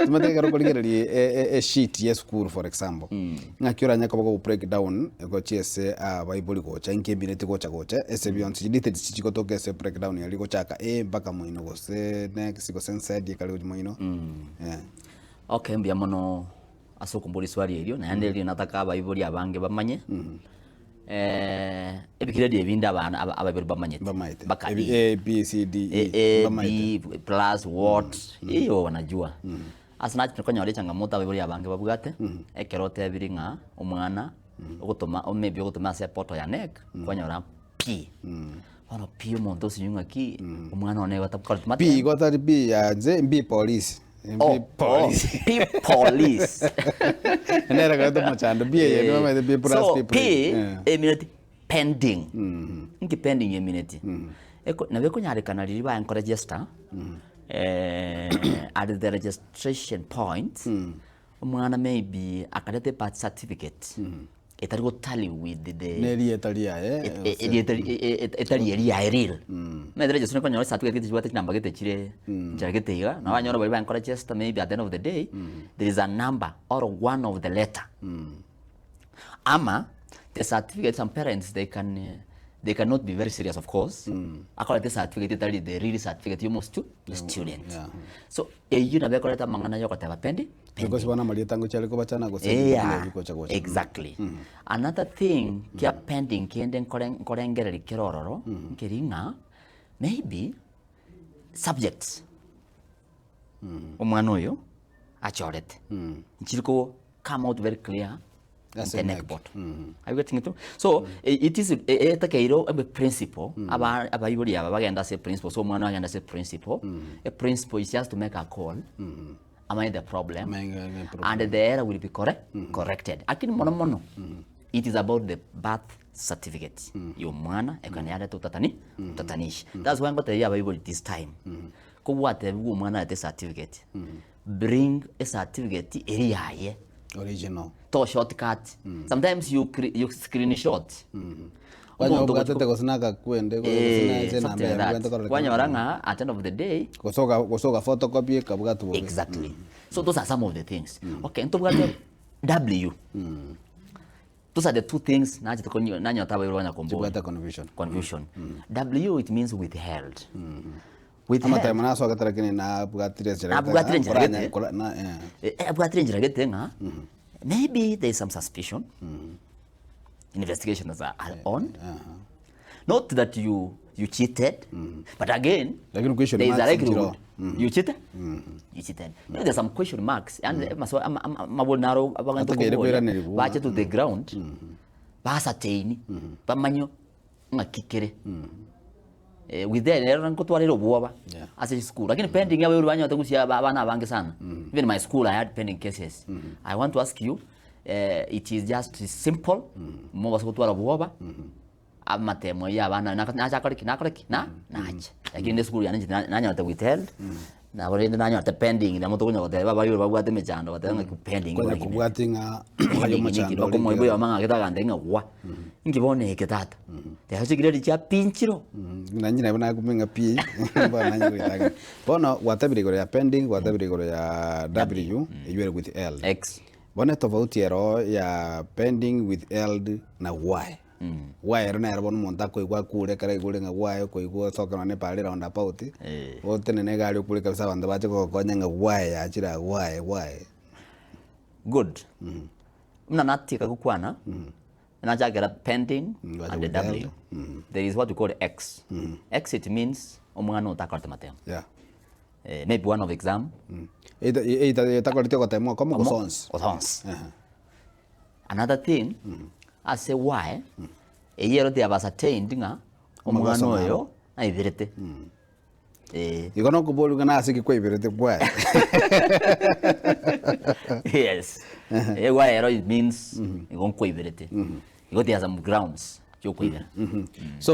Omanyete ekero okorigereria e- e- esheet ya esukuru for example, ng'aki oranye koba go break down gochia ase abaibori gocha inki emineti gocha gocha ase bionsi details chichi gotoka ase break down eria gochaka A mpaka moino gose next gose nside ekare gochia moino eh. Okay mbuya mono ase okomboria riswali erio, naende erio nataka abaibori abange bamanye, ebikiredi ebinde abana aba- abaibori bamanyete. Bamaete. Mpaka Ebi- E. A, B, C, D, E. A, A, Bamaete. B plus what, hiyo wanajua. Ase nachire konyora echangamoto abaibori abange babwate, ekero otebiri ng'a omwana ogotoma o maybe ogotoma ase eportal ya KNEC, kwanyora P. Bono P omonto osinywe ng'aki, omwana one igo atakoreti P matemo. igo tari P ya nse, P police. P Oh, oh, police. P police. Nere koreta omochando. P eye nigo omanyete P plus so P P police. Eh. emineti pending. Inki pending emineti? Eko nabo ekonyarekana riria baye nkoregister eh, at the registration point, omwana maybe akareta ebirth certificate etari go tally with the Ne erieta riaye. gose- erieta etari eri yaye real. Omanyete registration okonyora certificate gete chibwate chinamba gete chire nchera gete iga, nabo banyora baria baye nkoregister maybe at the end of the day, there is a number or one of the letter. Ama the certificate some parents they can they cannot be very serious of course, akorete certificate etari the real certificate ya omostu student. Yeah. So eyio nabo ekoreta amang'ana ya ogoteba pendi Because bono amarieta ngochia are kobachana gose Yeah, ebinto gocha gocha. exactly. Another thing kia pending kende nkore nkorengereria kere ororo, nkeri ng'a maybe subjects omwana oyo achorete nchiri ko come out very clear in Ase the neck. neck board. Are you getting it? So it is etakeire ebe principle aba abaibori aba bagenda ase principle so omwana agenda ase principle a principle is just to make a call amanye the problem Amanye the problem. and the error will be correct, corrected lakini mono mono it is about the birth certificate ya omwana ekero yareta otatani otatanishi that's why ngotebia abaibori this time kobwatebigwa omwana arete certificate bring a certificate eri yaye Original. to shortcut sometimes you, cre- you screenshot Kwanyora Omonto obwatete gose nakakwende gose Eh, na ase something enamba like yaye that. obwate kororekana. Kwanyora ng'a at the end of the day Gose oga gose oga photocopy ekabwatwa bobe. Exactly. So those are some of the things. Okay, ntobwate W. Those are the two things nachete konyo nanyota abaibori banya komboria. Chibwate confusion. Confusion. W it means withheld. Withheld. Amatemo nasogete lakini nabwatire enchera gete Nabwatire enchera koranya- gete. kora- na- eh. Eh, abwatire enchera gete ng'a maybe there is some suspicion. Investigations are, are on. Not that you you cheated, but again, Lakini question there is a marks likelihood nchiro. you cheated. You cheated. Maybe there's some question marks. And mm. ama ama mabori naro abantu Atakeire koboria, koiranerigwa. bache to the ground, baascertain, bamanyo ng'aki kere. Eh, with that, rero nkotwarire obwoba Yeah. ase chisukuru lakini pending abaibori banyota gusia aba- abana abange sana even my school i had pending cases i want to ask you eh, it is just simple mobasa gotwara obwoba amatemo ya abana naka- nacha akore ki nakore ki na nache lakini inde esukuru yane inche na- nanyorete withheld nabo rende nanyorete pending nabo tokonya goteba abaibori babwate emechando batebe ng'aki pending Konya bono ki- kobwati ng'a oyo omochando ore bakomoiboria mama ng'aki tagante ng'a gwa inki bono eke tata rero chigiredi chia pinchiro Nanye nabo nakumenya ng'a pi bono nanye goetang'ana. Bono gwatabire igoro ya pending, gwatabire igoro ya W, eywo ere with L. X. Bono etofauti ero ya pending with L na Y. Y ero nero bono omonto akoigwa akure ekero aigure ng'a Y okoigwa osoke nonye na epara round about, Eh. otenene egari okure kabisa abanto bache kogokonya ng'a Y yachire aa Y Y. Good. Buna natieka gokwana, nachakera pending wacha and the withheld. W. There is what we call X. X it means omwana otakorete matemo. Yeah. Eh, maybe one of exam. Either either etakoreti ogotemwa okomo gose onsi. Gose onsi. Another thing, ase Y, eyio ero they have ascertained ng'a omwana Omogaso oyo naro. naiberete. Eh. Igo nokoboria ng'a nase ki kwaiberete kwaye. Yes. Eh, Y ero it means igo nkoiberete. Igo there are some grounds chiokoibera. So.